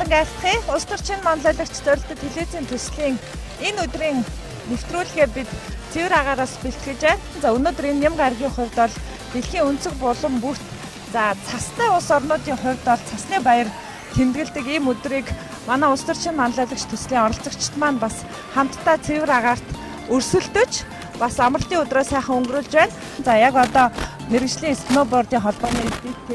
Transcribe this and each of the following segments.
Сайхан айлтгая. Улс төрчин манлайлагч зорилттой телевизийн төслийн энэ өдрийн нэвтрүүлгээ бид цэвэр агаараас бэлтгэж байна. За өнөөдөр энэ Ням гарагийн хувьд бол дэлхийн өнцөг булан бүрт за цастай улс орнуудын хувьд бол цасны баяр тэмдэглэдэг ийм өдрийг манай улс төрчин манлайлагч төслийн оролцогчид маань бас хамтдаа цэвэр агаарт өрсөлдөж бас амралтын өдрөө сайхан өнгөрүүлж байна. За яг одоо мэргэжлийн сноубордын холбооны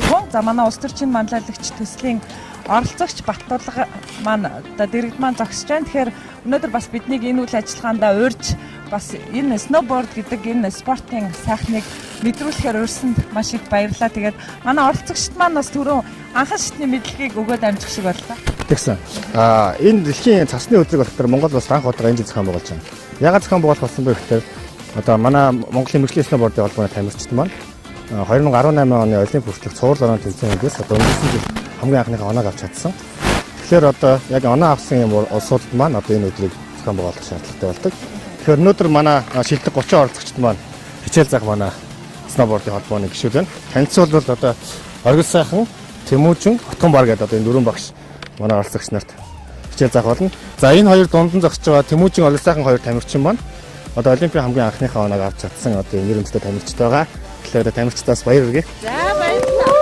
хүн за манай улс төрчин манлайлагч төслийн оролцогч Баттулга маань одоо дэргэд маань зогсож байна. Тэгэхээр өнөөдөр бас биднийг энэ үйл ажиллагаанд урьж бас энэ сноуборд гэдэг энэ спортын сайхныг мэдрүүлэхээр урьсанд маш их баярлалаа. Тэгээд манай оролцогчид маань бас түрүүн анхан шатны мэдлэгийг өгөөд амжих шиг боллоо. Тэгсэн. Энэ дэлхийн цасны өдрийг болохоор Монгол улс анх удаага энэ жил зохион байгуулж байна. Яагаад зохион байгуулах болсон бэ гэхээр одоо манай Монголын мэргэжлийн сноубордын холбооны тамирчид маань 2018 оны Олимп хүртэлх цуврал орон тэмцээнээс одоо өнгөрсөн жил хамгийн анхныхаа оноог авч чадсан. Тэгэхээр одоо яг оноо авсан юм улсуудад маань одоо энэ өдрийг зохион байгуулах шаардлагатай болдог. Тэгэхээр өнөөдөр манай шилдэг 30 оролцогчид маань хичээл заах манай сноубордын холбооны гишүүд байна. Танилцуул бол одоо Оргил сайхан, Тэмүүжин, Хотгонбар гэдэг одоо энэ дөрвөн багш манай оролцогч нарт хичээл заах болно. За энэ хоёр дунд нь зогсож байгаа Тэмүүжин, Оргил сайхан хоёр тамирчин маань одоо Олимпийн хамгийн анхныхаа оноог авч чадсан одоо нэр хүндтэй тамирчид байгаа. Тэгэхээр одоо тамирчдаас баяр хүргэе. За баярлалаа.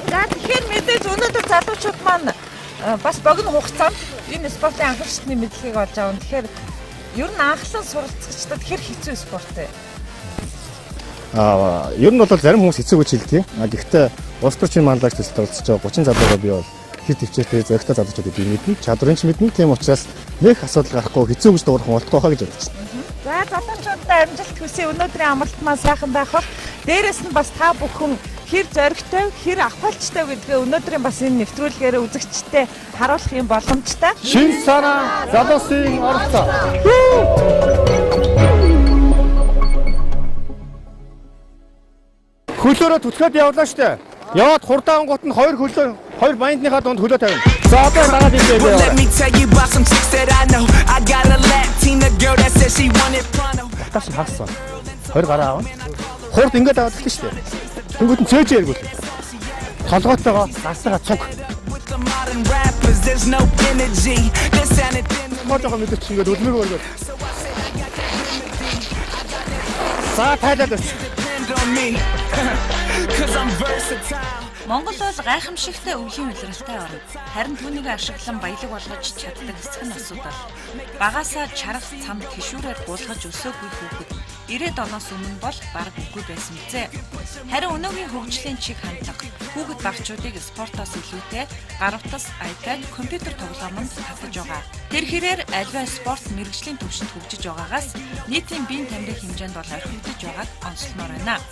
За тэгэхээр мэдээж өнөөдөр залуучууд маань бас богино хугацаанд энэ спортын анхан шатны мэдлэгийг олж авна. Тэгэхээр ер нь анхлан суралцагчдад хэр хэцүү спорт вэ? Ер нь бол зарим хүмүүс хэцүү гэж хэлдэг. Гэхдээ улс төрчийн манлайлагч төсөлд оролцож байгаа 30 залуугаа би бол хэр төвчээртэй зоригтой залуучуудыг би мэднэ. Чадварын ч мэднэ. Тийм учраас нэг асуудал гарахгүй хэцүү гэж дуурах болтгоо хаа гэж бодож байна. За залуучуудад амжилт хүсье. Өнөөдрийн амралт маань сайхан байх бах. Дээрэс нь бас та бүхэн хэр зоригтой, хэр авахалчтай гэдгээ өнөөдрийн бас энэ нэвтрүүлгээр үзэгчтэй харуулах юм боломжтой. Шинэ санаа залуусын оролцоо. Хөлөөрөө түлхээд явлаа штэ. Яваад хурдан ангууд нь хоёр хөлөө хоёр баяндныхаа дунд хөлөө тавина. За одоо дагаад ирдээ. Well, let me tell you about some chicks that I know. I got a Latina girl that said she wanted pronto. Тас хагас. Хоёр гараа авна. Хурд ингээд аваад эхэлнэ штэ. Тэнгүүд нь цөөж яргүүл. Толгойтойгоо гарсаага цуг. With the modern rappers, there's no energy. This sounded thin. Моо жоохон мэдээч ингээд өлмөр өргөө. За тайлаад өч. Depend on me. Cause I'm versatile. Монгол бол гайхамшигтай өвлийн улиралтай орн. Харин түүнийг ашиглан баялаг болгож чаддаг эсэх нь асуудал. Багаасаа чарга цам тэшүүрээр гулгаж өсөөгүй хүүхэд 90-ад оноос өмнө бол бараг үгүй байсан биз. Харин өнөөгийн хөгжлийн чиг хандлага хүүхэд багчуудыг спортоос илүүтэй гар утас, iPad, компьютер тоглоомонд татаж байгаа. Тэр хэрээр аливаа спорт мэргэжлийн түвшинд хөгжиж байгаагаас нийтийн биеийн тамирын хэмжээнд бол орхигдож байгааг онцлмоор байна.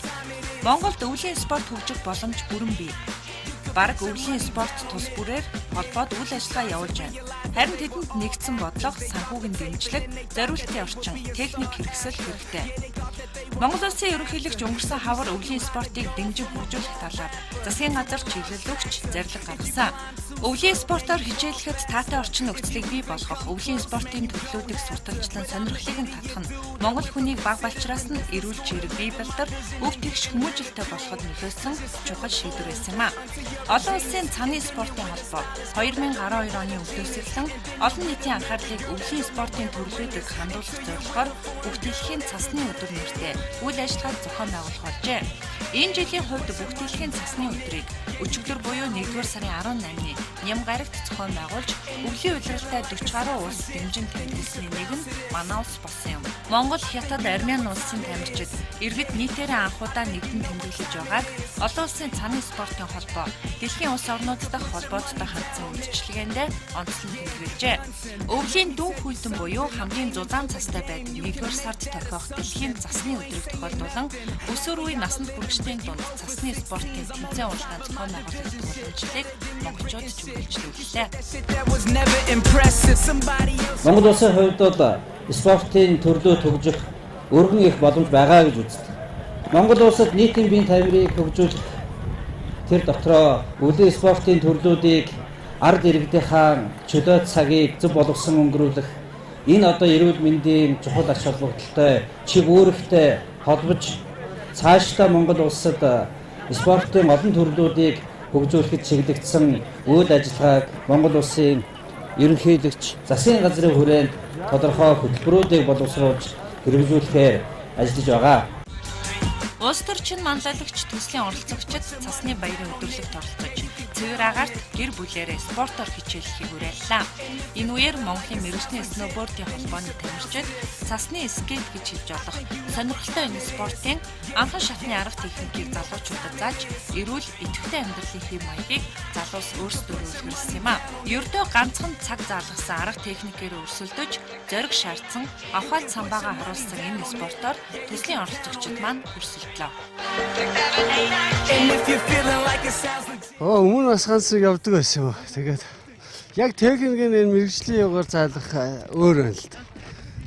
Монголд өвлийн спорт хөгжих боломж бүрэн бий. Бараг өвлийн спорт тус бүрээр холбоод үйл ажиллагаа явуулж байна. Харин тэдэнд нэгдсэн бодлого, санхүүгийн дэмжлэг, зориултын орчин, техник хэрэгсэл хэрэгтэй. Монгол Улсын ерөнхийлөгч өнгөрсөн хавар өвлийн спортыг дэмжин хөгжүүлэх талаар засгийн газар чиглэл өгч зарлиг гаргасан. Өвлийн спортоор хичээллэхэд таатай орчин нөхцөлийг бий болгох, өвлийн спортын төрлүүдийг сурталчлан сонирхлыг нь татах нь Монгол хүнийг баг балчраас нь эрүүл чирэг бие балдар, өв тэгш хүмүүжилтэй болоход нөлөөлсөн чухал шийдвэр байсан юм а. Олон улсын цаны спортын холбоо 2012 оны өвлөөс эхлэн олон нийтийн анхаарлыг өвлийн спортын төрлүүдэд хандуулах зорилгоор бүх дэлхийн цасны өдөр нэртэй үйл ажиллагааг зохион байгуулах болжээ. Энэ жилийн хувьд бүх дэлхийн цасны өдрийг өчигдөр буюу 1-р сарын 18-ны Ням гарагт зохион байгуулж өвлийн улиралтай 40 гаруй улс дэмжин тэмдэглэсний нэг нь манай улс болсон юм. Монгол, Хятад, Армени улсын тамирчид иргэд нийтээрээ анхудаа нэгдэн тэмдэглэж байгааг олон улсын цаны спортын холбоо дэлхийн улс орнууд дахь холбооттой хандсан үйлчилгээндээ онцлон тэмдэглэжээ. Өвлийн дүүн хүйтэн буюу хамгийн зузаан цастай байдаг 1-р сард тохиох дэлхийн цасны өдрийг тохиолдуулан өсвөр үе насанд хүрэгчдийн дунд цасны спортын тэмцээн уралдаан зохион байгуулах боломжлыг монголчууд ч үргэлжлүүллээ. Shit that was never impressive. Somebody else. Монгол улсын хувьд бол спортын төрлөө хөгжих өргөн их боломж байгаа гэж үздэг. Монгол улсад нийтийн биеийн тамирыг хөгжүүлэх тэр дотроо өвлийн спортын төрлүүдийг ард иргэдийнхаа чөлөө цагийг зөв болгосон өнгөрүүлэх энэ одоо эрүүл мэндийн чухал ач холбогдолтой чиг үүрэгтэй холбож цаашдаа Монгол улсад спортын олон төрлүүдийг хөгжүүлэхэд чиглэгдсэн үйл ажиллагааг Монгол улсын ерөнхийлөгч засгийн газрын хүрээнд тодорхой хөтөлбөрүүдийг боловсруулж хэрэгжүүлэхээр ажиллаж байгаа. Улс төрчин манлайлагч төслийн оролцогчид цасны баярын өдөрлөгт оролцож, цэвэр агаарт гэр бүлээрээ спортоор хичээллэхийг уриаллаа. Энэ үеэр Монголын мэргэжлийн сноубордын холбооны тамирчид цасны скейт гэж хэлж болох сонирхолтой энэ спортын анхан шатны арга техникийг залуучуудад зааж, эрүүл идэвхтэй амьдралын хэв маягийг залуус өөрсдөө үлгэрсэн юм а. Ердөө ганцхан цаг заалгасан арга техникээр өрсөлдөж, зориг шаардсан, авхаалт самбаагаа харуулсан энэ спортоор төслийн оролцогчид маань өрсөлдлөө. And if you're feeling like it sounds legit. Өмнө бас ганц нэг явдаг байсан юм. Тэгээд яг техник нь энэ мэргэжлийн югаар заалах өөр байна л да.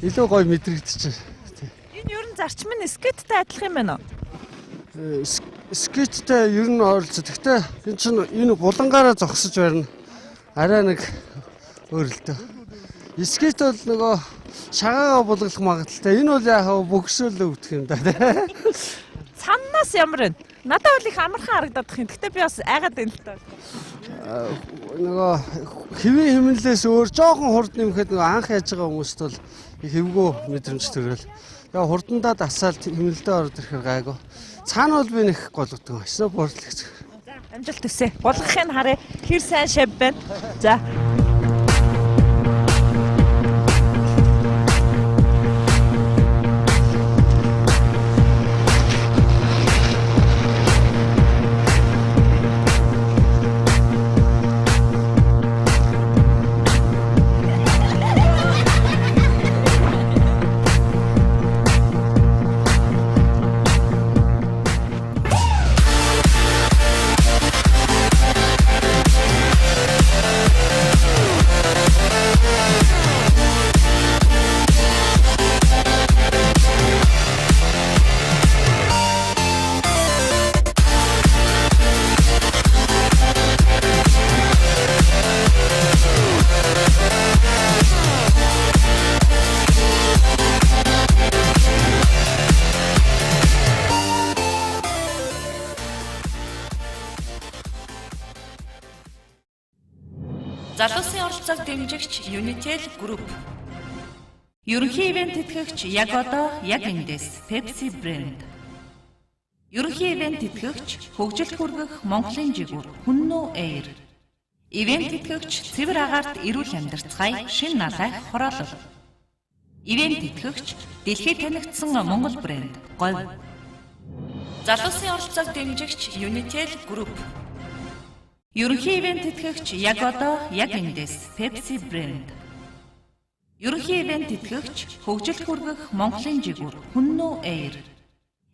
Илүү гоё мэдрэгдэж байна. Энэ ер нь зарчим нь скейттэй адилхан юм байна уу? Скейттэй ер нь ойролцоо. Гэхдээ энэ чинь энэ булангаараа зогсож барина. Арай нэг өөр л дөө. Скейт бол нөгөө шагаагаа булгалах магадлалтай. Энэ бол яг бөгсөөл өвдөх юм да. Цаннаас ямар вэ? Надад бол их амархан харагдаад их юм. Гэхдээ би бас айгаад байна л даа. Нөгөө хэвийн хэмнэлээс өөр жоохон хурд нэмэхэд нөгөө анх яаж байгаа хүмүүст бол хэвгүү мэдрэмж төрөөл. Тэгээ хурдандаа дасаал хэмнэлдээ ороод ирэхээр гайгүй. Цаана бол би нэг голгодог. Сноуборд л гэж. За, амжилт хүсье. Булгахыг харъя. Хэр сайн шав байна. За. Залуусын оролцоог дэмжигч Unitel Group. Ерөнхий ивент тэтгэгч яг одоо яг эндээс Pepsi брэнд. Ерөнхий ивент тэтгэгч хөгжилт хүргэх Монголын жигүүр Хүннү Air. Ивент тэтгэгч цэвэр агаарт эрүүл амьдарцгаая шин налайх хороолол. Ивент тэтгэгч дэлхийд танигдсан Монгол брэнд Говь. Залуусын оролцоог дэмжигч Unitel Group. Ерөнхий ивент тэтгэгч яг одоо яг эндээс Pepsi брэнд. Ерөнхий ивент тэтгэгч хөгжилт хүргэх Монголын жигүүр Хүннү Air.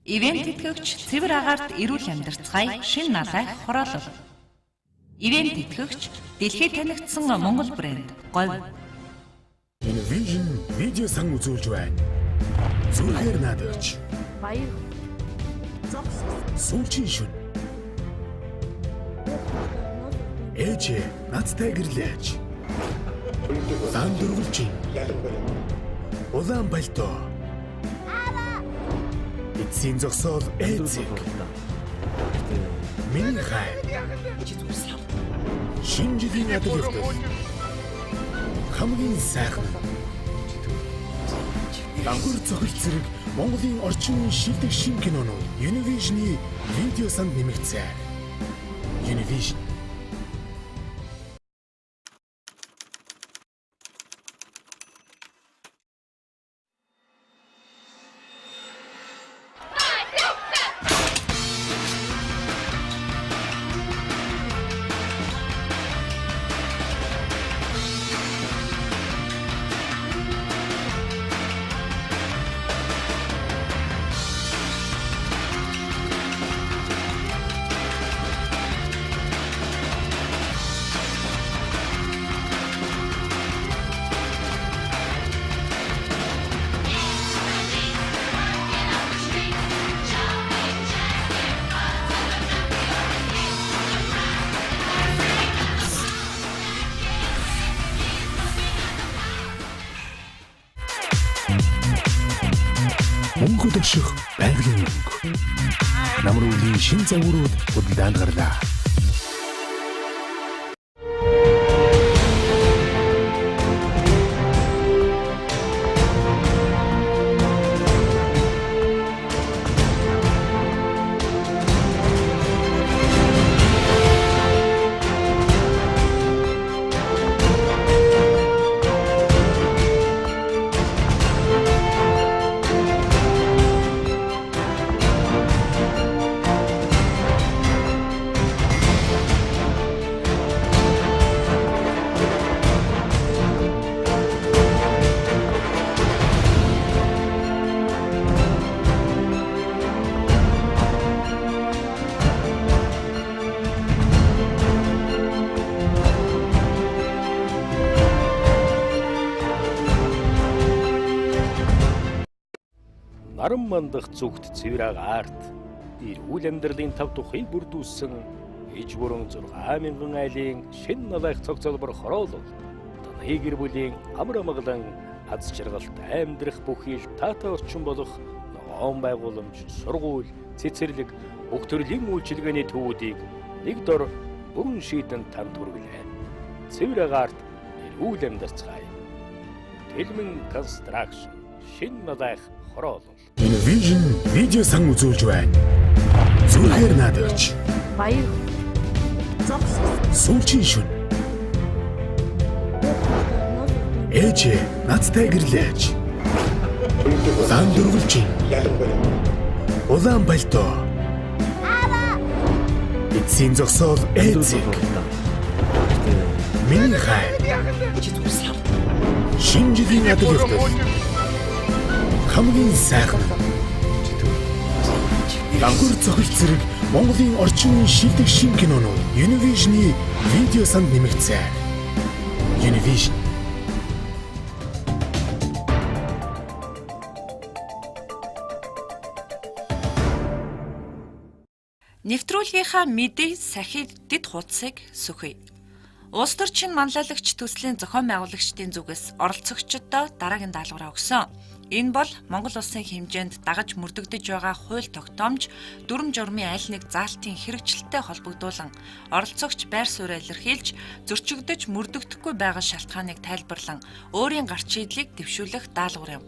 Ивент тэтгэгч цэвэр агаарт эрүүл амьдарцгаая шин налайх хороолол. Ивент тэтгэгч дэлхийд танигдсан Монгол брэнд Говь. Univision видео сан үзүүлж байна. Зүрхээр наадагч. Баяр. Сүүлчийн шөнө. Ээжээ надтай гэрлээч. Дан дөрвөлжин. Улаан пальто. Эцсийн зогсоол эцэг. Миний хайр. Шинэ жилийн адал явдал. Хамгийн сайхан. Давхар цохилт зэрэг Монголын орчин үеийн шилдэг шинэ кинонууд Univision-ы видео санд нэмэгдсэн. Univision. Мөнгө өдөрших байгалийн мөнгө. Намар үеийн шин загварууд худалдаанд гарлаа. Наран мандах зүгт цэвэр агаарт эрүүл амьдралын тав тухыг бүрдүүлсэн иж бүрэн 6000 айлын шин налайх цог цолбор хороолол таны гэр бүлийн амар амгалан аз жаргалт амьдрах бүхий л таатай орчин болох ногоон байгууламж, сургууль, цэцэрлэг бүх төрлийн үйлчилгээний төвүүдийг нэг дор бүрэн шийдэн танд хүргэлээ. Цэвэр агаарт эрүүл амьдарцгаая. Тэлмэн Construction шин налайх хороолол. Univision видео сан үзүүлж байна. Зүрхээр наадагч. Баяр. Сүүлчийн шөнө. Ээжээ надтай гэрлээч. Лан дөрвөлжин. Улаан пальто. Эцсийн зогсоол эцэг. Миний хайр. Шинэ жилийн адал явдал. Хамгийн сайхан. Давхар цохилт зэрэг Монголын орчин үеийн шилдэг шинэ кинонууд Univision-ы видео санд нэмэгдсэн. Univision. Нэвтрүүлгийнхаа мэдээ сахи дэд хуудсыг сөхөе. Улс төрчин манлайлагч төслийн зохион байгуулагчдын зүгээс оролцогчдод дараагийн даалгавраа өгсөн. Энэ бол Монгол улсын хэмжээнд дагаж мөрдөгдөж байгаа хууль тогтоомж, дүрм журмын аль нэг заалтын хэрэгжилттэй холбогдуулан оролцогч байр сууриа илэрхийлж, зөрчигдөж мөрдөгдөхгүй байгаа шалтгааныг тайлбарлан өөрийн гарч шийдлийг дэвшүүлэх даалгавар юм.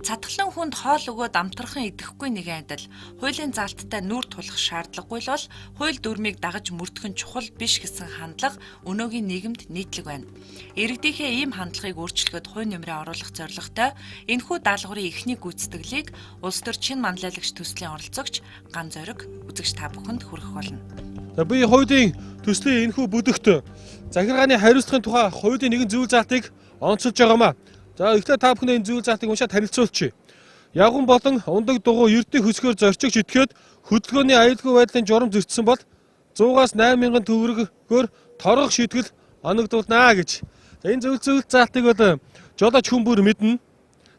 Цатгалан хүнд хоол өгөөд амтрахын идэхгүй нэгэн адил хуулийн заалттай нүүр тулах шаардлагагүй л бол хууль дүрмийг дагаж мөрдөх нь чухал биш гэсэн хандлага өнөөгийн нийгэмд нийтлэг байна. Иргэдийнхээ ийм хандлагыг өөрчлөхөд хувь нэмрээ оруулах зорилготой энэхүү даалгаврын эхний гүйцэтгэлийг улс төрчин манлайлагч төслийн оролцогч Ган Зориг үзэгч та бүхэнд хүргэх болно. За би хуулийн төслийн энэхүү бүдэгт захиргааны хариуцлагын тухай хуулийн нэгэн зүйл заалтыг онцолж байгаамаа. За эхлээд та бүхэн энэ зүйл заалтыг уншаад танилцуулчих. Явган болон ундаг дугуй ердийн хөсгөөр зорчигч итгэхэд хөдөлгөөний аюулгүй байдлын журам зөрчсөн бол 100-аас 8000 төгрөгөөр торгох шийтгэл оногдуулнаа гэж. За энэ зүйл заалтыг бол жолооч хүн бүр мэднэ.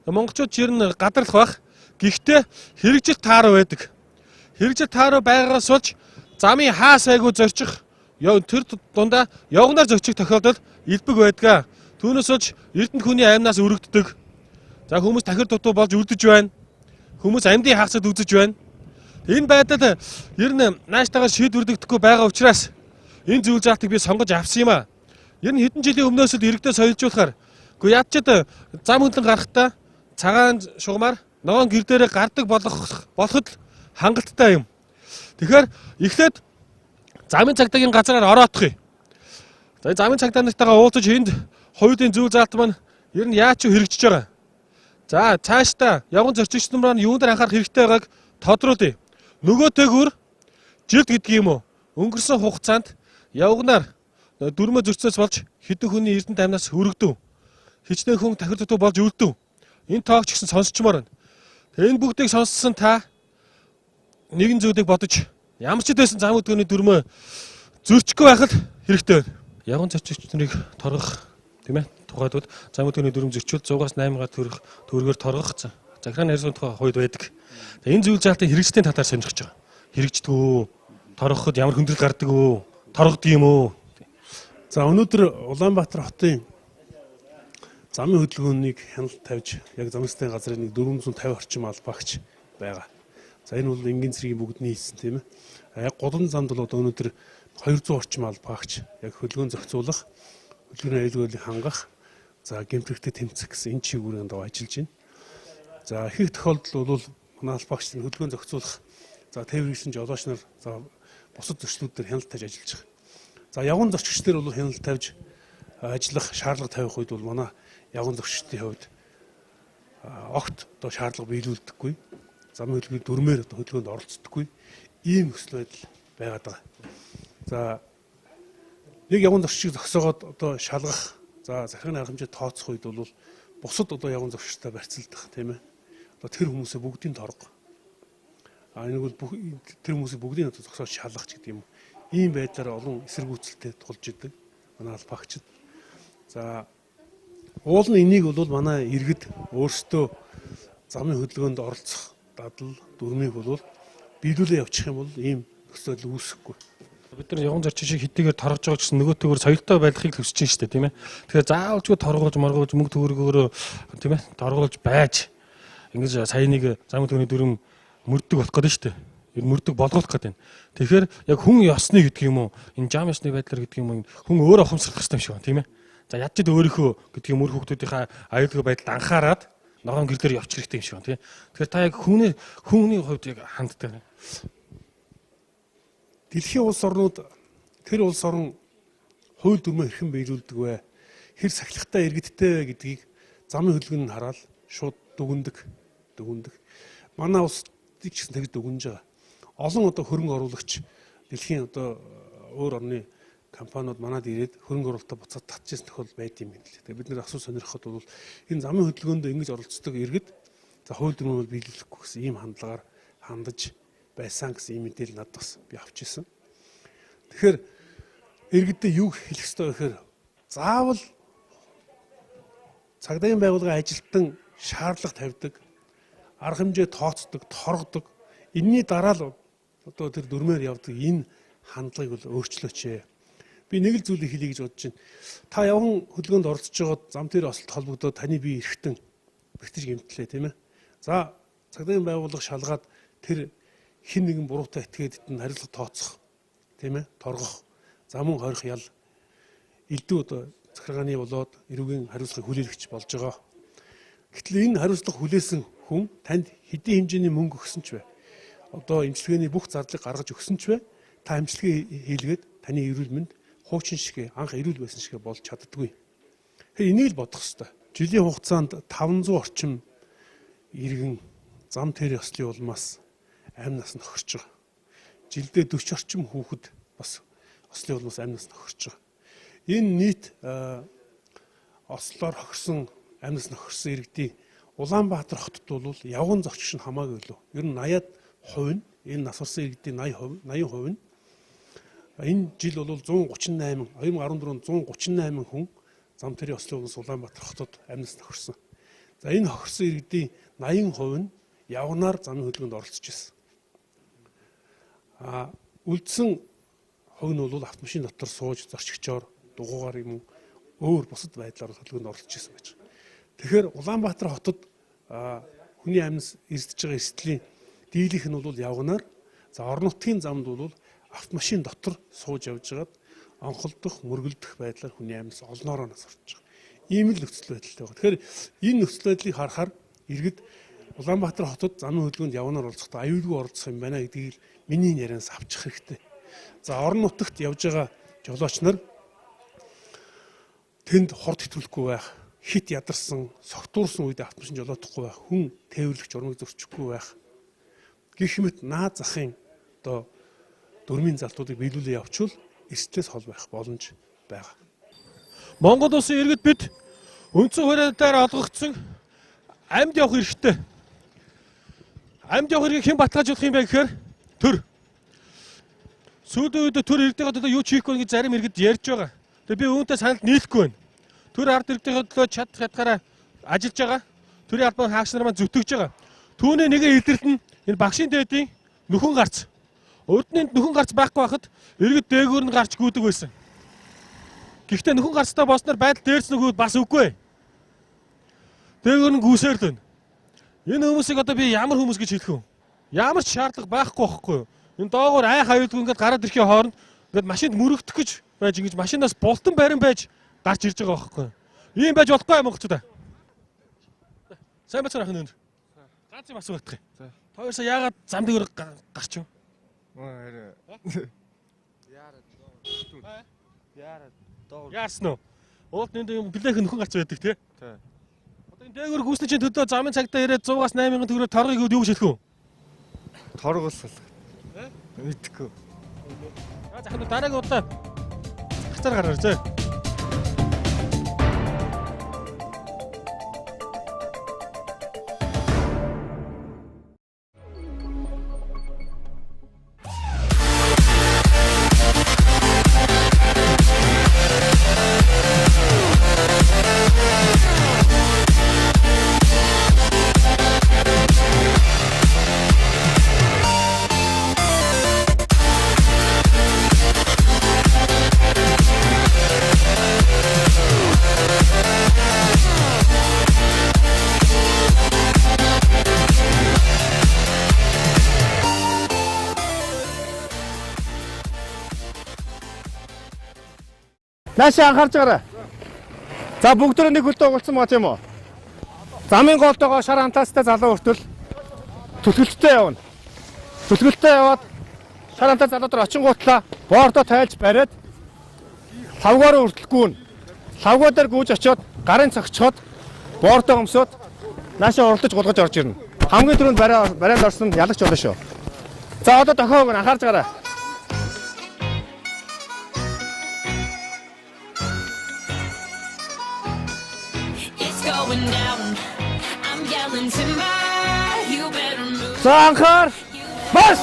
Монголчууд ер нь гадарлах байх. Гэхдээ хэрэгжил тааруу байдаг. Хэрэгжил тааруу байгаагаас болж замын хаа сайгүй зорчих тэр дундаа явганаар зорчих тохиолдол илбэг байдаг. Түүнээс болж эрдэнэ хүний амнаас өргөддөг. За хүмүүс тахир дутуу болж үлдэж байна. Хүмүүс амьдын хагасад үзэж байна. Энэ байдал ер нь нааштайгаар шийдвэрлэгдэхгүй байгаа учраас энэ зүйл заалтыг би сонгож авсан юм аа. Ер нь хэдэн жилийн өмнөөс л иргэдээ соёлжуулахаар үгүй ядчид зам хөндлөн гарахдаа цагаан шугамар ногоон гэр дээрээ гардаг болоход хангалттай юм. Тэгэхээр эхлээд замын цагдаагийн газраар ороодох юм. За замын цагдаа нартайгаа уулзаж энд хуулийн зүйл заалт маань ер нь яаж ч хэрэгжиж байгаа. За цаашдаа явган зорчигч нар маань юун дээр анхаарах хэрэгтэй байгааг тодруулъя. Нөгөөтэйгүр жилд гэдэг юм уу? Өнгөрсөн хугацаанд явганаар дүрмээ зөрчсөөс болж хэдэн хүний эрдэнэ тамнаас өргөдөв. Хичнээн хүн тахир дутуу болж үлдэв. Энэ тоогч гэсэн сонсчмоор байна. Энэ бүгдийг сонссон та нэгэн зүйлийг бодож ямар ч байсан зам хөдөлгөөний дүрмээ зөрчихгүй байх л хэрэгтэй байна. Явган зорчигч нарыг торгох тийм ээ тухайд бол зам хөдөлгөөний дүрм зөрчил 100-аас 8-гаар төгрөгөөр торгох захиргааны хариуцлагын тухай хууль байдаг. Энэ зүйл заалтын хэрэгжлийн талаар сонирхож байгаа. Хэрэгждэг үү? Торгоход ямар хүндрэл гардаг үү? Торгодог юм уу? За өнөөдөр Улаанбаатар хотын замын хөдөлгөөнийг хяналт тавьж яг замын засгийн газрын нэг 450 орчим албаагч байгаа. За энэ бол энгийн цэргийн бүгдний хийсэн тийм ээ. Яг гудам замд бол одоо өнөөдөр 200 орчим албаагч яг хөдөлгөөн зохицуулах, хөдөлгөөний аюулгүй байдлыг хангах, за гэмтрэгтэй тэмцэх гэсэн энэ чиглэлээр дагуу ажиллаж байна. За их тохиолдолд бол манай албаагч нар хөдөлгөөн зохицуулах, за тээвэрлэсэн жолооч нар, за бусад зөрчлүүд дээр хяналт тавьж ажиллаж байгаа. За явган зорчигч дээр бол хяналт тавьж ажиллах шаардлага тавих үед бол манай явган зорчигчдын хувьд огт одоо шаардлага биелүүлдэггүй. Замын хөдөлгөөний дүрмээр одоо хөдөлгөөнд оролцдоггүй ийм нөхцөл байдал байгаад байгаа. За нэг явган зорчигчийг зогсоогоод одоо шалгах, за захиргааны арга хэмжээ тооцох үед бол бусад одоо явган зорчигчтай барьцалдах тийм ээ. Одоо тэр хүмүүсээ бүгдийг торго. А энэ бол бүх тэр хүмүүсийг бүгдийг одоо зогсоож шалгах гэдэг юм. Ийм байдлаар олон эсэргүүцэлтэй тулж идэг манай албаагчид. За уул нь энийг бол манай иргэд өөрсдөө замын хөдөлгөөнд оролцох дадал дүрмийг бол биелүүлээ явуучих юм бол ийм нөхцөл байдал үүсэхгүй. Бид нар явган зорчин шиг хэдийгээр торгож байгаа ч гэсэн нөгөөтэйгөр соёлтой байхыг хүсэж байна шүү дээ, тийм ээ. Тэгэхээр заавалжгүй торгуулж, моргуулж, мөнгө төгрөгөөрөө, тийм ээ, торгуулж байж ингэж сая нэг зам хөдөлгөөний дүрм мөрдөг болох гэдэг шүү дээ. Ер мөрдөг болгох гэдэг байна. Тэгэхээр яг хүн ёсны гэдэг юм уу, энэ жам ёсны байдлаар гэдэг юм уу, хүн өөрөө ухамсарлах хэрэгтэй юм шиг байна, тийм ээ. За ядч ид өөрийнхөө гэдэг юм үр хүүхдүүдийнхээ аюулгүй байдалд анхаарад ногоон гэрлээр явчих хэрэгтэй юм шиг байна, тийм. Тэгэхээр та яг хүний хувьд яг ханддаг. Дэлхийн улс орнууд тэр улс орон хууль дүрмээ хэрхэн биелүүлдэг вэ? Хэр сахилгатай иргэдтэй вэ гэдгийг замын хөдөлгөөнд нь хараад шууд дүгндэг. Манай улсыг ч гэсэн тэгж дүгнэж байгаа. Олон одоо хөрөнгө оруулагч дэлхийн одоо өөр орны компаниуд манад ирээд хөрөнгө оруулалтаа буцаад татчихсан тохиолдол байд юм байна лээ. Тэгээ бид нэр асуу сонирхоход бол энэ замын хөдөлгөөнд ингэж оролцдог иргэд за хууль дүрмээ бол биелүүлэхгүй гэсэн ийм хандлагаар хандаж байсан гэсэн ийм мэдээлэл надад бас би авч ирсэн. Тэгэхээр иргэдэд юу хэлэх ёстой вэ гэхээр заавал цагдаагийн байгууллагын ажилтан шаардлага тавьдаг, арга хэмжээ тооцдог, торгодог. Энийний дараа л одоо тэр дүрмээр явдаг энэ хандлагыг бол өөрчлөөч ээ. Би нэг л зүйлийг хэлье гэж бодож байна. Та явган хөдөлгөөнд оролцож байгаад зам дээр осолт холбогдоод таны бие эрхтэн бэртэж гэмтлээ, тийм ээ. За цагдаагийн байгууллага шалгаад тэр хин нэгэн буруутай этгээдэд нь хариуцлага тооцох, тийм ээ, торгох, замун хорих ял элдв одоо захиргааны болоод эрүүгийн хариуцлагыг хүлээлгэж болж байгаа. Гэтэл энэ хариуцлага хүлээсэн хүн танд хэдийн хэмжээний мөнгө өгсөн ч вэ? Одоо эмчилгээний бүх зардлыг гаргаж өгсөн ч вэ? Та эмчилгээ хийлгээд таны эрүүл мэнд хуучин шигэ анх эрүүл байсан шигэ болж чаддаггүй. Тэгэхээр энийг л бодох ёстой. Жилийн хугацаанд 500 орчим иргэн зам тэр ёслолын улмаас амь нас нь хохирч байгаа. Жилдээ 40 орчим хүүхэд бас ослын улмаас амь нас нь хохирч байгаа. Энэ нийт ослоор хохирсон амь нас нь хохирсон иргэдийн Улаанбаатар хотод бол явган зочч нь хамаагүй илүү. Ер нь 80-аад хувь нь энэ нас барсан иргэдийн 80% 80% нь энэ жил бол 138 2014 138 хүн зам тэрийн ослын улмаас Улаанбаатар хотод амь нас нь хохирсон. За энэ хохирсон иргэдийн 80% нь явганаар замын хөдөлгөөнд оролцож байсан. А үлдсэн хувь нь бол автомашин дотор сууж зорчигчоор дугуугаар юм өөр бусад байдлаар хөдөлгөөнд оролцож байсан байж байгаа. Тэгэхээр Улаанбаатар хотод хүний амьс эрсдэж байгаа эрсдлийн дийлийнх нь бол явганаар, за орон нутгийн замд бол автомашин дотор сууж явж байгаад онхолдох, мөргөлдөх байдлаар хүний амьс олноороо нас орж байгаа. Ийм л нөхцөл байдалтай байгаа. Тэгэхээр энэ нөхцөл байдлыг харахаар иргэд Улаанбаатар хотод замын хөдөлгөөнд явнаар оролцохдоо аюулгүй оролцох юм байна гэдгийг миний ярианаас авчих хэрэгтэй. За орон нутагт явж байгаа жолооч нар тэнд хурд хэтрүүлэхгүй байх, хит ядарсан, согтуурсан үед автомашин жолоодохгүй байх, хүн тээвэрлэгч урмыг зөрчихгүй байх гэх мэт наад захын одоо дүрмийн залтуудыг биелүүлээ явуучвал эрсдлээс хол байх боломж байгаа. Монгол улсын иргэд бид үндсэн хуулиар олгогдсон амьд явах эрхтэй. Амьд явах эрхийг хэн баталгаажуулах юм бэ гэхээр төр. Сүүлийн үед төр иргэдийн төлөө юу ч хийхгүй гэж зарим иргэд ярьж байгаа. Тэгээ би үүнтэй санал нийлэхгүй байна. Төр ард иргэдийн төлөө чадах ятгаараа ажиллаж байгаа. Төрийн албан хаагч нар маань зүтгэж байгаа. Түүний нэгэн илэрлэл нь энэ багшийн дээдийн нөхөн гарц. Урд нь нөхөн гарц байхгүй байхад иргэд дээгүүр нь гарч гүйдэг байсан. Гэхдээ нөхөн гарцтай болсноор байдал дээрс нөгөөд бас үгүй. Дээгүүр нь гүйсээр л байна. Энэ хүмүүсийг одоо би ямар хүмүүс гэж хэлэх вэ? Ямар ч шаардлага байхгүй байхгүй юу? Энэ доогуур айх аюулгүй ингээд гараад ирэхийн хооронд ингээд машинд мөрөгдөх гэж байж ингэж машинаас бултан барин байж гарч ирж байгаа байхгүй юу? Ийм байж болохгүй монголчуудаа. Сайн бацаар ахын өндөр. Ганц юм асуух юм. Та хоёрсоо яагаад зам дээгүүр гарч юу? Яарсан уу? Уулд энд юм билех нөхөн гарч байдаг тий? Тий. Одоо энэ дээгүүр гүйсний чинь төлөө замын цагтаа ирээд 100-аас 8000 төгрөг торгыг юу гэж хэлэх вэ? Торгуулсан. Мэдхгүй. За захин дараагийн удаа гацаар гараар зөө. Наашаа анхаарч байгаарай. За бүгдөө нэг хөлтөө угалцсан байгаа тийм үү? Замын голтойгоо шар хамтаастай залуу хүртэл түлхэлттэй явна. Түлхэлттэй яваад шар хамтаа залуу дээр очингуутлаа бордо тайлж бариад лавгаар хүртэл гүүн. Лавгаа дээр гүйж очиод гарын цогцоход бордо өмсөөд наашаа уралдаж гулгаж орж ирнэ. Хамгийн түрүүнд барайнд орсон ялагч болно шүү. За одоо дохиог нь анхаарч гараа. It's going down. I'm yelling timber. You better move. За анхаар бас.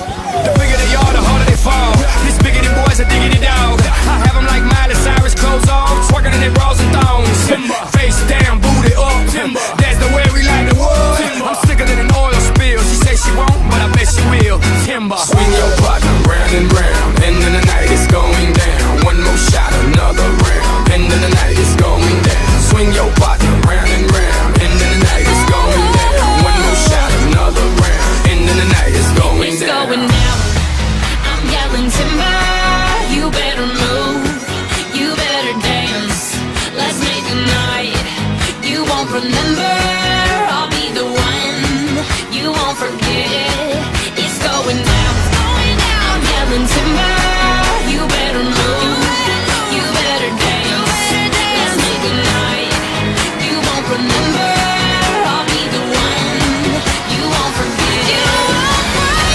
The bigger they are, the harder they fall. This biggity boys are diggity dog. I have 'em like Miley Cyrus, clothes off, twerking in their bras and thongs. Timber. Face down, booty up. Timber. That's the way we like the wood. Timber. I'm sicker than an oil spill. She say she won't, but I bet she will. Timber. Swing your partner round and round. End of the night, it's going down. One more shot, another round. End of the night, it's going down. Swing your partner round and round. End of the night, it's going down. One more shot, another round. End of the night, it's going It's down. going down. I'm yelling timber. You better move. You better dance. Let's make a night. You won't remember. I'll be the one. You won't forget. It's going down. I'm yelling timber. You better move. You better dance. Let's make a night. You won't remember. I'll be the one. You won't forget. You won't forget.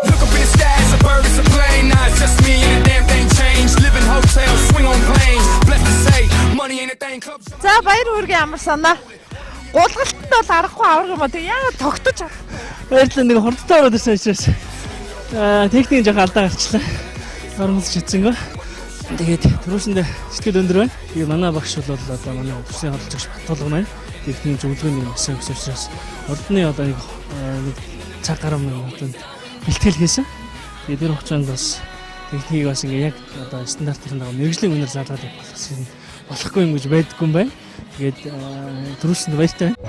Look up in the sky, it's a bird, it's a plane. Now it's just me and the damn thing changed. Live in hotels, swing on planes. Blessed to say, money ain't a thing. Club За баяр хүргэе амар санаа. Гулгалтанд бол аргагүй авраг юм а. Тэг яагаад тогтож чадахгүй? Баярлалаа, нэг хурдтай ороод ирсэн учраас техникийн жоохон алдаа гарчлаа. Оромсож чадсангүй. Тэгээд түрүүсэндээ сэтгэл өндөр байна. Тэгээ манай багш бол одоо манай төслийн хөдөлгөгч Батулга маань техникийн зөвлөгөөний маш сайн өгсөн учраас урдны одоо нэг цаг гаруй минутанд бэлтгэл хийсэн. Тэгээд тэр хугацаанд бас техникийг бас ингээ яг одоо стандартын дагуу мэргэжлийн үнээр залгаад явах болсон болохгүй юм гэж байдаггүй юм байна. Тэгээд түрүүсэнд баяртай байна.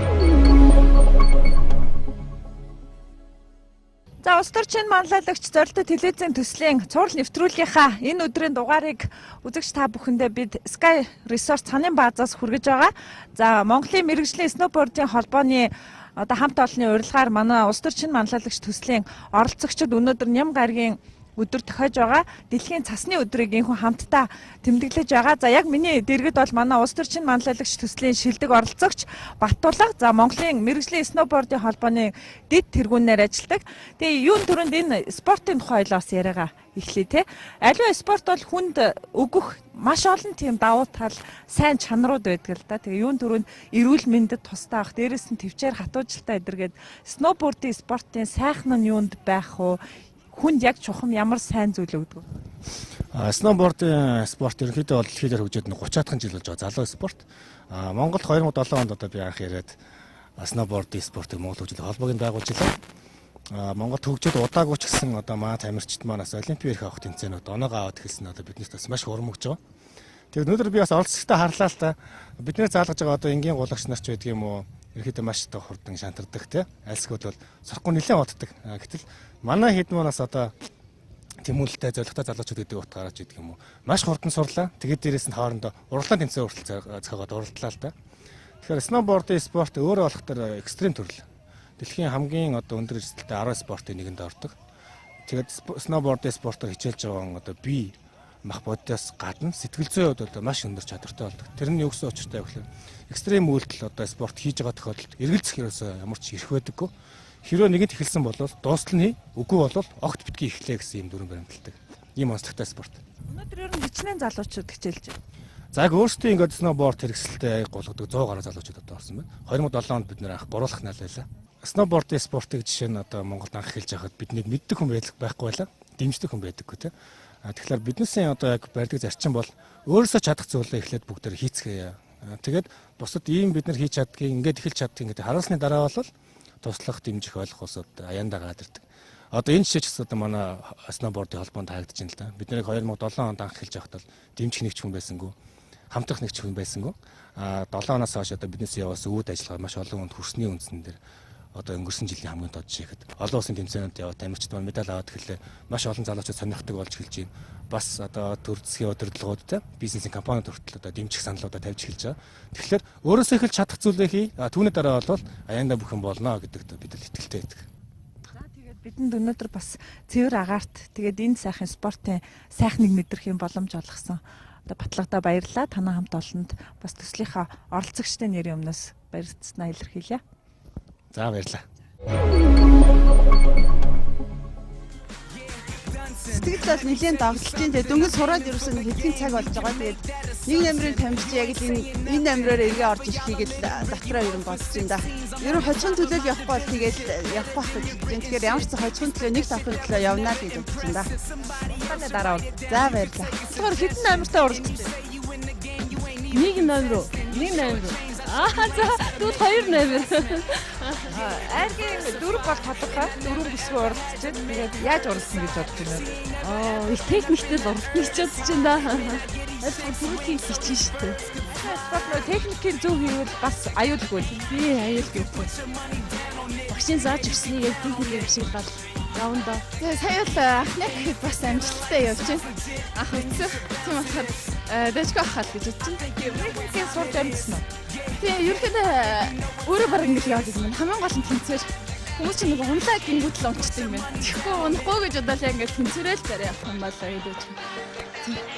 За улс төрчин манлайлагч зорилттой телевизийн төслийн цуврал нэвтрүүлгийнхаа энэ өдрийн дугаарыг үзэгч та бүхэндээ бид Sky Resort цанын баазаас хүргэж байгаа. За Монголын мэргэжлийн сноубордын холбооны одоо хамт олонны урилгаар манай улс төрчин манлайлагч төслийн оролцогчид өнөөдөр Ням гарагийн өдөр тохиож байгаа. Дэлхийн цасны өдрийг инхүү хамтдаа тэмдэглэж байгаа. За яг миний дэргэд бол манай улс төрчин манлайлагч төслийн шилдэг оролцогч Баттулга. За Монголын мэргэжлийн сноубордын холбооны дэд тэргүүнээр ажилладаг. Тэгээ юун түрүүнд энэ спортын тухай ойлоос яриагаа эхлэе те. Аливаа спорт бол хүнд өгөх маш олон тийм давуу тал, сайн чанарууд байдаг л да. Тэгээ юун түрүүнд эрүүл мэндэд тустай ах, дээрэс нь төвчээр хатуужилтаа эдэргээд сноубордын спортын сайхан нь юунд байх вэ? Хүнд яг чухам ямар сайн зүйл өгдөг вэ? Сноубордын спорт ерөнхийдөө бол дэлхийдээр хөгжөөд 30-аад жил болж байгаа залуу спорт. Монголд 2007 онд одоо би анх яриад сноубордын спортыг Монгол хөгжлийн холбоог нь байгуулж илээ. Монголд хөгжөөд удаагүй ч гэсэн одоо манай тамирчид маань бас олимпийн эрх авах тэмцээнүүд оноогоо аваад эхэлсэн одоо биднээс бас маш их урам өгч байгаа. Тэгээд өнөөдөр би бас оролцогчтой харлаа л та. Бидний заалгаж байгаа одоо энгийн гулагч нар ч байдаг юм уу? Ерөнхийдөө маш одоо хурдан шантардаг те. Альсгууд бол сурахгүй нэлээд боддог. Гэтэл манай хэд манаас одоо тэмүүлэлтэй зоригтой залуучууд гэдэг утгаараа ч гэдэг юм уу. Маш хурдан сурлаа. Тэгээд дээрээс нь хоорондоо уралдаан тэмцээн хүртэл зохиогоод уралдлаа л да. Тэгэхээр сноубордын спорт өөрөө болох төр экстрим төрөл. Дэлхийн хамгийн одоо өндөр эрсдэлтэй 10 спортын нэгэнд ордог. Тэгээд сноубордын спортоор хичээлж байгаа одоо бие мах бодоос гадна сэтгэл зүйн хувьд одоо маш өндөр чадвартай болдог. Тэр нь юу гэсэн учиртай вэ гэхээр экстрим үйлдэл одоо спорт хийж байгаа тохиолдолд эргэлзэх ерөөсөө ямар ч эрх байдаггүй. Хэрвээ нэгэнт эхэлсэн бол дуустал нь хий, үгүй бол огт битгий эхлэе гэсэн юм дүрэм баримталдаг. Ийм онцлогтой спорт. Өнөөдөр ер нь хичнээн залуучууд хичээлж байна. За яг өөрсдийн ингээд сноуборд хэрэгсэлтэй гулгадаг 100 гаруй залуучууд одоо орсон байна. 2007 онд бид нэр анх гуруулах нал байлаа. Сноубордын спортыг жишээ нь одоо Монголд анх эхэлж байхад биднийг мэддэг хүн байхгүй байлаа. Дэмждэг хүн байдаггүй те. Тэгэхээр биднээсээ одоо яг барьдаг зарчим бол өөрөөсөө чадах зүйлээ эхлээд бүгдээр хийцгээе. Тэгээд бусад ийм бид нар хийж чаддгийг ингээд эхэлж чаддгийг ингээд харуулсны дараа бол туслах, дэмжих, ойлгох улсууд аяндаа гараад ирдэг. Одоо энэ жишээ ч гэсэн одоо манай сноубордын холбоонд хаагдаж байна л да. Бид нарыг 2007 онд анх эхэлж байхад бол дэмжих нэг ч хүн байсангүй. Хамтрах нэг ч хүн байсангүй. А 7 оноос хойш одоо биднээс яваас үүд ажиллагаа маш олон хүнд хүрсний үндсэн дээр одоо өнгөрсөн жилийн хамгийн тод жишээхэд олон улсын тэмцээнүүд яваад тамирчид маань медаль аваад эхэллээ. Маш олон залуучууд сонирхдаг болж эхэлж байна. Бас одоо төр засгийн удирдлагууд те бизнесийн компаниуд хүртэл одоо дэмжих саналуудаа тавьж эхэлж байгаа. Тэгэхээр өөрөөсөө эхэлж чадах зүйлээ хий. Түүний дараа бол аяндаа бүх юм болно гэдэгт бид л итгэлтэй байдаг. За, тэгээд бидэнд өнөөдөр бас цэвэр агаарт, тэгээд энэ сайхан спортын сайхныг мэдрэх юм боломж олгосон одоо батлагда баярлалаа. Танай хамт олонд бас төслийнхаа оролцогчдын нэрийн өмнөөс баярлалаа илэрхийлье. За, баярлалаа. Сэтгэл бол нэлээд догдолж чинь, тэгээд дөнгөж сураад ерөөсөө нэг хэдхэн цаг болж байгаа. Тэгээд нэг номерын тамирч яг л энэ номероор эргээ орж ирэхийг л дотроо ер нь бодож байна да. Ер нь хожихын төлөө явахгүй бол тэгээд явах байх гэж бодож байна. Тэгэхээр ямар ч хожихын төлөө, нэг тавхын төлөө явна л гэж бодож байна да. Таны дараа бол. За, баярлалаа. Тэгэхээр хэдэн номертой оролцож байна? Нэг номер уу? Нэг номер уу? Аа, за, тэгвэл хоёр номер. Айргийн дөрөв бол тодорхой. Дөрөв бүсгүй оролцож байна. Тэгээд яаж оролцсон гэж бодож байна вэ? Аа, их техниктэй л оролцсон гэж бодож байна да. Аль түрүүхийн хичин шүү дээ. Спорт нөө техникийн зөв хийвэл бас аюулгүй. Би аюулгүй. Багшийн зааж өгснийг яг техникээр ашиглаад явна доо. Тэгээ сая л анхны гэхэд бас амжилттай явж байна. Анх үтсэн. Тийм болохоор дэжгүй ахал гэж бодож байна. Техникийг сурч амжсан уу? Тийм, ерөнхийдөө өөрөө баг ингэж яваад идэм байна. Хамгийн гол нь тэнцвэр. Хүмүүс чинь нэг унлаа гингүүд л унчдаг юм байна. Тэгэхгүй унахгүй гэж бодоод яг ингэж тэнцвэрэл дараа явах юм бол аюулгүй.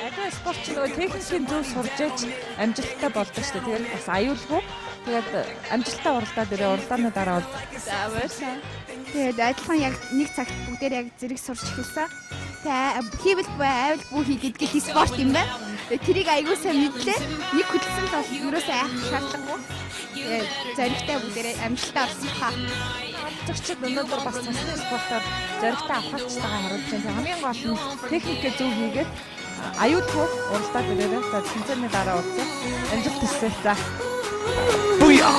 Аливаа спорт ч нөгөө техникийн зөв сурж ээж амжилттай болдог шүү дээ. Тэгээд бас аюулгүй. Тэгээд амжилттай уралдаа дээрээ уралдааны дараа бол За, баярлалаа. Тэгээд адилхан яг нэг цагт бүгдээр яг зэрэг сурч эхэлсэн. Тэгээ хийвэл буй, айвал бүү хий гэдэг л спорт юм байна. Тэгээ тэрийг аягүй сайн мэдлээ. Нэг хөдөлсөн л бол ерөөсөө айх шаардлагагүй. Тэгээд зоригтой бүгдээрээ амжилттай орсон хаа. Оролцогчид өнөөдөр бас цасны спортоор зоригтой авахчтайгаа харуулж байна. Хамгийн гол нь техникээ зөв хийгээд аюулгүй уралдаа дээрээ. За, тэмцээний дараа уулзъя. Амжилт хүсье. За. Booyah!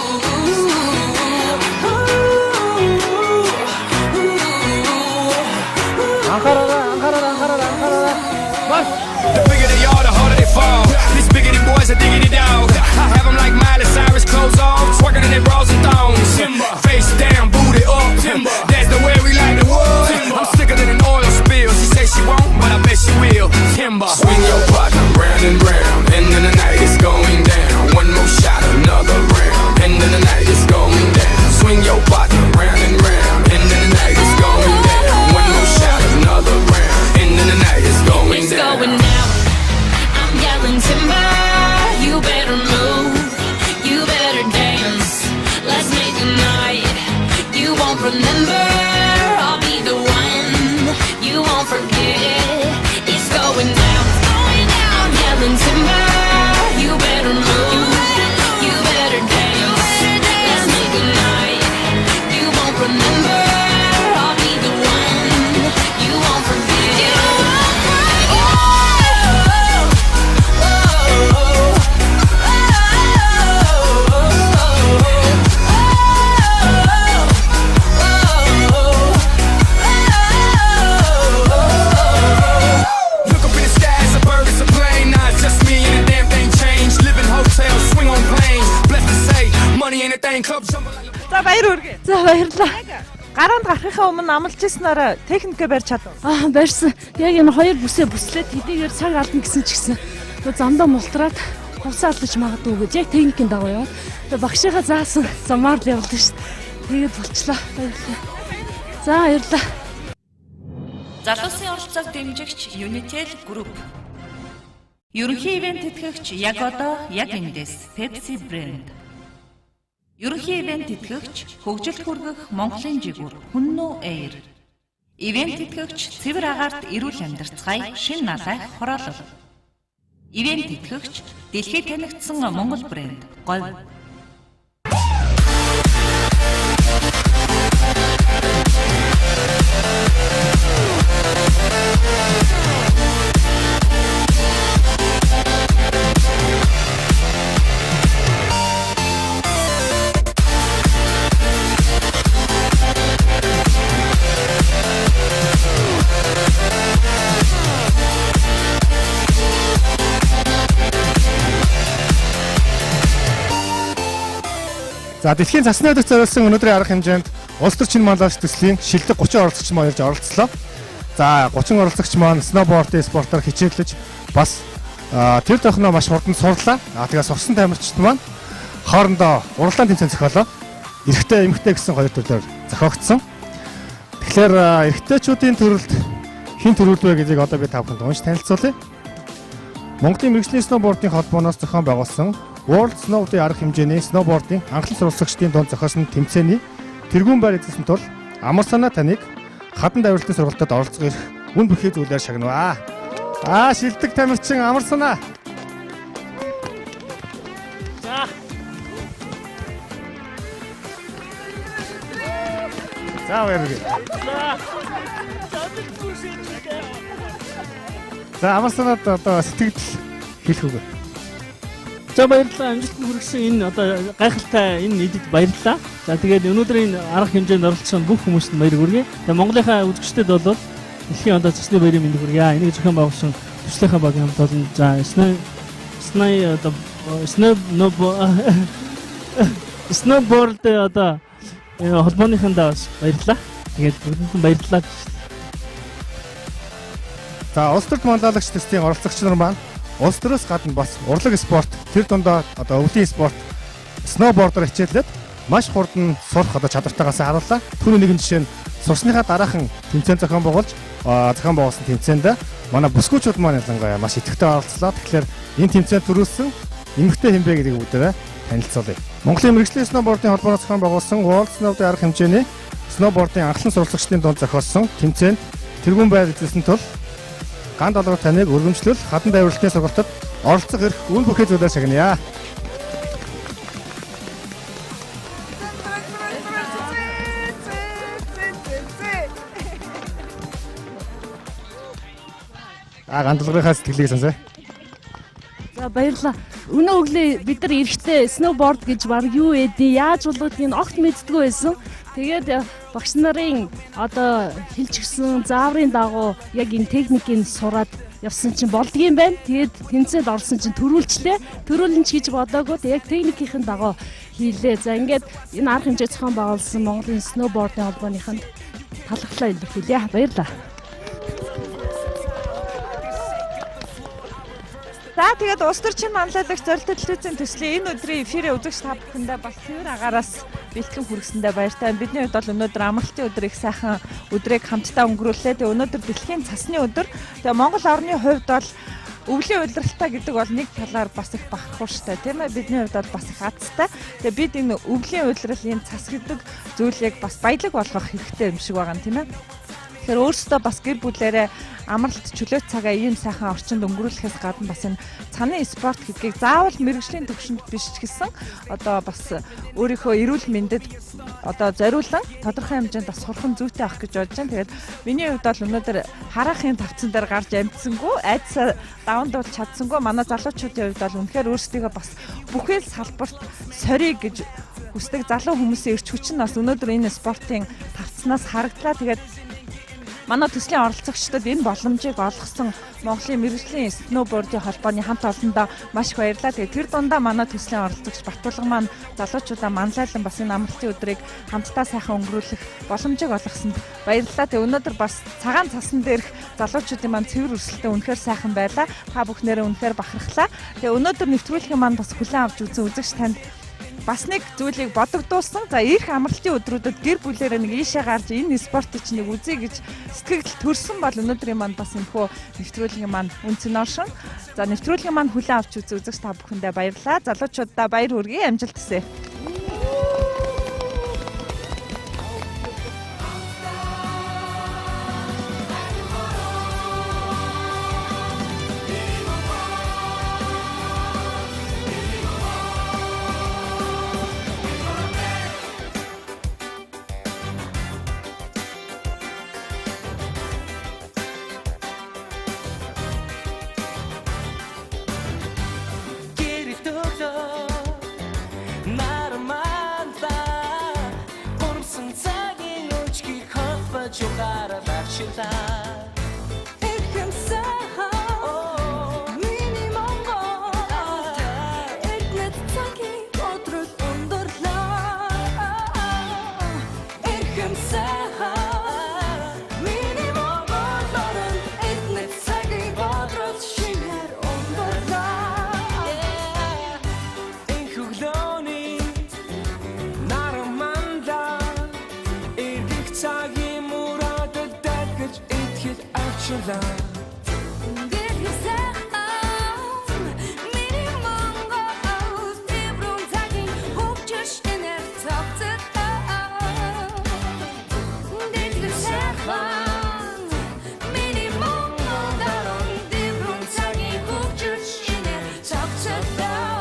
Анхаараарай, анхаараарай, анхаараарай, анхаараарай. Марш! The bigger they are, the harder they fall. These biggity boys are diggity dog. I have 'em like Miley Cyrus, clothes off, twerking in their bras and thongs. Face down, booty up. That's the way we like the wood. I'm sicker than an oil spill. She say she won't, but I bet she will. Timber. Swing your partner round and round. End of the night, it's going down. One more shot, another round. End of the night, it's going down. Swing your partner round and round. End of the night, it's going down. One more shot, another round. End of the night, it's going It's down. going down. I'm yelling timber. You better move. You better dance. Let's make a night you won't remember. I'll be the one you won't forget. It's going down. It's going down. I'm yelling timber. You better move. You better dance. Let's make a night you won't remember. I'll be the one you won't forget. You won't forget. Look up in the sky, it's a bird, it's a plane. Now it's just me and the damn thing changed. Live in hotels, swing on planes. Blessed to say, money ain't a thing. Club jump like За, баяр хүргэе. За, баярлалаа. Гараанд гарахынхаа өмнө амлаж ирснээр техникээ барьж чадав. Аа, барьсан. Яг энэ хоёр бүсээ бүслээд хэдийгээр цаг алдна гэсэн ч гэсэн нөгөө замдаа мултраад хувцас алдаж магадгүй гэж яг техникийн дагуу яваад, тэгээ багшийнхаа заасан замаар л явлаа шүү дээ. Тэгээд болчлаа. Баярлалаа. За, баярлалаа. Залуусын оролцоог дэмжигч Unitel Group. Ерөнхий ивээн тэтгэгч яг одоо яг эндээс Pepsi брэнд. Ерөнхий ивээн тэтгэгч хөгжилт хүргэх Монголын жигүүр Хүннү Air. Ивээн тэтгэгч цэвэр агаарт эрүүл амьдарцгаая шинэ налай хороолол. Ивээн тэтгэгч дэлхийд танигдсан Монгол брэнд Говь. За, дэлхийн цасны өдөрт зориулсан өнөөдрийн арга хэмжээнд улс төр чин манлайлагч төслийн шилдэг 30 оролцогч маань ирж оролцлоо. За, 30 оролцогч маань сноубордын спортоор хичээллэж бас тэр тохноо маш хурдан сурлаа. А тэгээ сурсан тамирчид маань хоорондоо уралдаан тэмцээн зохиолоо. Эрэгтэй, эмэгтэй гэсэн хоёр төрлөөр зохиогдсон. Тэгэхээр эрэгтэйчүүдийн төрөлд хэн төрүүлд вэ гэдгийг одоо би та бүхэнд унш танилцуулъя. Монголын мэргэжлийн сноубордын холбооноос зохион байгуулсан World Snowboard-ийн арга хэмжээний сноубордын анхлан суралцагчдын дунд зохиосон тэмцээний тэргүүн байр эзэлсэн тул амар санаа таныг хадан давирлтын сургалтад оролцох эрх үн бүхий зүйлээр шагнаваа. Аа, шилдэг тамирчин амар санаа. За. За, баярлалаа. За, амар санаад одоо сэтгэл хэлэх үг. За, баярлалаа. Амжилтанд хүргэсэн энэ одоо гайхалтай энэ нийтэд баярлалаа. За, тэгээд өнөөдрийн арга хэмжээнд оролцсон бүх хүмүүст баяр хүргэе. Тэгээд Монголынхаа үзэгчдэд бол дэлхийн одоо цасны баярын мэнд хүргье. Энийг зохион байгуулсан төслийнхаа багийн хамт олон, за, снай одоо сноуборд одоо холбооныхандаа бас баярлалаа. Тэгээд бүгдэнд нь баярлалаа. За, улс төрд манлайлагч төслийн оролцогч нар маань улс төрөөс гадна бас урлаг спорт, тэр дундаа одоо өвлийн спорт сноубордоор хичээллээд маш хурдан сурах одоо чадвартайгаас харууллаа. Түүний нэгэн жишээ нь сурсныхаа дараахан тэмцээн зохион байгуулж, зохион байгуулсан тэмцээнд манай бүсгүүчүүд маань ялангуяа маш идэвхтэй оролцлоо. Тэгэхээр энэ тэмцээнд төрүүлсэн эмэгтэй хэн бэ гэдгийг бүгдээрээ танилцуулъя. Монголын мэргэжлийн сноубордын холбооноос зохион байгуулсан World Snowboard арга хэмжээний сноубордын анхлан суралцагчдын дунд зохиосон тэмцээнд тэргүүн байр эзэлсэн тул ган долгор таныг өргөмжлөл хадан давирлтын сургалтад оролцох эрх үн бүхий зүйлээр шагная. А, гандалгынхаа сэтгэлийг сонсъё. За, баярлалаа. Өнөө өглөө бид нар эрэхтэй сноуборд гэж баг юу ээдий, яаж болгодгийг огт мэддэггүй байсан. Тэгээд багш нарын одоо хэлчихсэн зааврын дагуу яг энэ техникийг сураад явсан чинь болдгийм байна. Тэгээд тэмцээнд орсон чинь төрүүлчлээ. Төрүүлнэ ч гэж бодоагүй. Яг техникийн дагуу хийлээ. За, ингээд энэ арга хэмжээ зохион байгуулсан Монголын сноубордын холбооныхонд талархлаа илэрхийлье. Баярлалаа. За, тэгээд улс төрчин манлайлагч зорилттой телевизийн төслийн энэ өдрийн эфирээ үзэгч та бүхэндээ бас цэвэр агаараас бэлтгэн хүргэсэндээ баяртай. Бидний хувьд бол өнөөдөр амралтын өдөр, их сайхан өдрийг хамтдаа өнгөрүүллээ. Тэгээд өнөөдөр дэлхийн цасны өдөр. Тэгээд Монгол орны хувьд бол өвлийн улиралтай гэдэг бол нэг талаар бас их бахархууштай, тийм ээ, бидний хувьд бол бас их азтай. Тэгээд бид энэ өвлийн улирал, энэ цас гэдэг зүйлийг бас баялаг болгох хэрэгтэй юм шиг байгаа юм, тийм ээ. Тэгэхээр өөрсдөө бас гэр бүлээрээ амралт чөлөөт цагаа ийм сайхан орчинд өнгөрүүлэхээс гадна бас энэ цанын спорт гэдгийг заавал мэргэжлийн төвшөнд биш ч гэсэн одоо бас өөрийнхөө эрүүл мэндэд одоо зориулан тодорхой хэмжээнд бас сурах нь зүйтэй авах гэж бодож байна. Тэгээд миний хувьд бол өнөөдөр хараахын тавцан дээр гарч амжсангүй, айдсаа даван дуулж чадсангүй. Манай залуучуудын хувьд бол үнэхээр өөрсдийгөө бас бүхэл салбарт сорьё гэж хүсдэг залуу хүмүүсийн эрч хүч нь бас өнөөдөр энэ спортын тавцнаас харагдлаа. Тэгээд манай төслийн оролцогчдод энэ боломжийг олгосон Монголын мэргэжлийн сноубордын холбооны хамт олондоо маш их баярлалаа. Тэгээд тэр дундаа манай төслийн оролцогч Батулга маань залуучуудаа манлайлан бас энэ амралтын өдрийг хамтдаа сайхан өнгөрүүлэх боломжийг олгосонд баярлалаа. Тэгээд өнөөдөр бас цагаан цасан дээрх залуучуудын маань цэвэр өрсөлтөө үнэхээр сайхан байлаа. Та бүхнээрээ үнэхээр бахархлаа. Тэгээд өнөөдөр нэвтрүүлгийн маань бас хүлээн авч үзсэн үзэгч танд бас нэг зүйлийг бодогдуулсан. За, ирэх амралтын өдрүүдэд гэр бүлээрээ нэг ийшээ гарч энэ спортыг чинь нэг үзье гэж сэтгэл төрсөн бол өнөөдрийн маань бас энэхүү нэвтрүүлгийн маань үнэ цэн оршин. За, нэвтрүүлгийн маань хүлээн авч үзсэн үзэгч та бүхэндээ баярлалаа. Залуучуудаа баяр хүргэе, амжилт хүсье. Гэрэлт өглөө нарманлаа Гурамсан цагийн өчгийг холбож ухаарал авчилаа. Эрхэмсэн миний Монгол, эрдэнэт цагийн өдрөл өндөрлөө. сайхан. Миний Монгол орон эднэр цагийн бодрол шинээр ундралаа. Энх өглөөний наран мандаа эргэх цагийн мөрөөдөл дэлгэж итгэл авчлаа. Дэлгэр сайхан миний Монгол дэврүүн цагийн хөгжил шинээр цогцолтоо. Дэлгэр сайхан миний Монгол орон дэврүүн цагийн хөгжил шинээр цогцолтоо.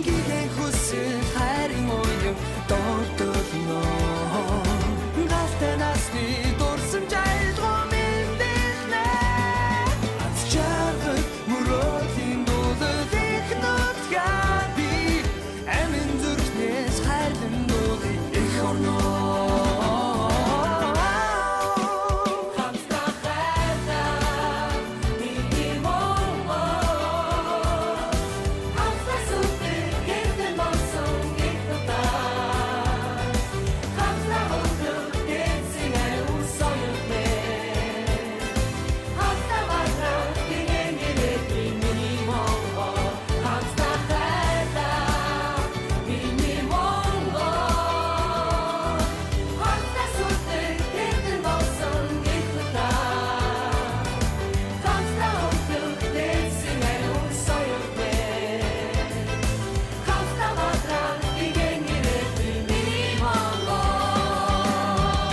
Гигэн хүсэл хайрын уян дордолно. Галтай насны дурсамж айлгуу мэндэлнэ. Аз жаргал мөрөөдлийн дуулал их нутгаа би амин зүрхнээс хайрлан дуулах эх орноо. Хамтдаа хайртай миний Монгол. Хамтдаа сүлдээ гэрдэн болсон гэх нутаа. Хамтдаа өглөө дэнсийн ариун соёл мэн. Хамтдаа бадраа гинэн гэрээгүй миний Монгол. Хамтдаа хайртай миний Монгол. Хамтдаа сүлдээ гэрдэн болсон гэх нутаа. Хамтдаа өглөө дэнсийн ариун соёл мэн. Хамтдаа бадраа гинэн гэрээгүй миний Монгол.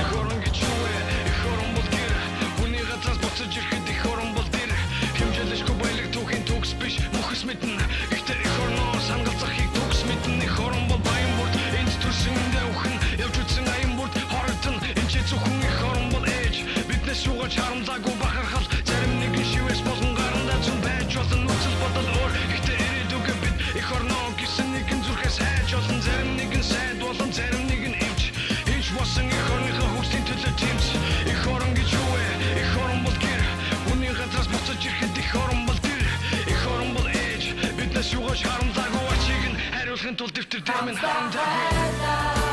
Эх орон гэж юу вэ? Эх орон бол гэр. Хүний газраас буцаж ирэхэд эх орон бол дэр. Хэмжээлшгүй баялаг түүхийн төгс биш мөхөс мэднэ. Гэхдээ эх орноос хангалзахыг төгс мэднэ. Эх орон бол баян бүрд энд төрсөн эндээ өхөн явж үтсэн аян бүрд хорогдсон. Энд чи зөвхөн эх орон бол ээж. Биднээс шуугаж харамлаагүй бахархал зарим нэгэн шивээс болон гарандаа зүн байж болно. Нөхцөл бодол өөр. Гэхдээ ирээдүгэ бид эх орноо гэсэн нэгэн зүрхээс хайж олон зарим нэгэн сайд болон зарим нэгэн эмч. Энд босон эх орныхоо хөгжлийн төлөө тэмц. Эх орон гэж юу вэ? Эх орон бол гэр. Хүний газраас буцаж ирэхэд эх орон бол дэр. Эх орон бол ээж. Биднээс юугаш харамлаагүй ачийг нь хариулахын тулд дэвтэр дээр минь харамтаагүй.